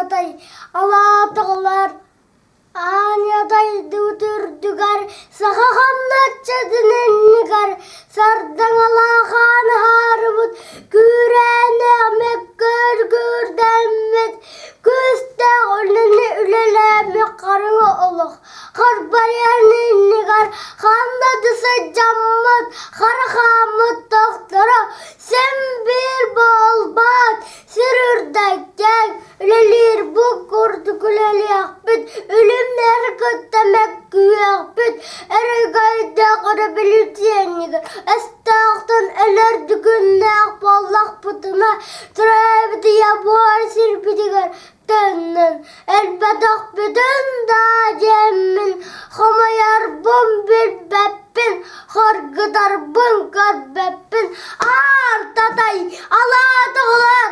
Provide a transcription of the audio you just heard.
Аартатай алаатаҕалар Аанньа дойдубут үрдүгэр саха хамначчытын иннигэр сардаҥалаах аан аһаарыбыт күүрээннээх мөккүөр күүрдэммит күүстээх үлэни үлэлээбит хараҥа олох харбайан иннигэр ханна да сылдьаммыт хара хааммыт тохторо син биир буолбат сир үрдэккэҥ Үлэлиир бу курдук үлэлиэхпит, үлүмнэри кытта мөккүһүөхпүт, өрөгөйдөөх өрөбөлүүссүйэнньигэр өстөөхтөн өлөр дүгүннээх буоллахпытына, төрөөбүт ийэ буор сирбитигэр төннөн, өлбөтөхпүтүн даа диэммин хомойорбун билбэппин, хоргутарбын көрбөппүн, аар татай, алаатыгылар!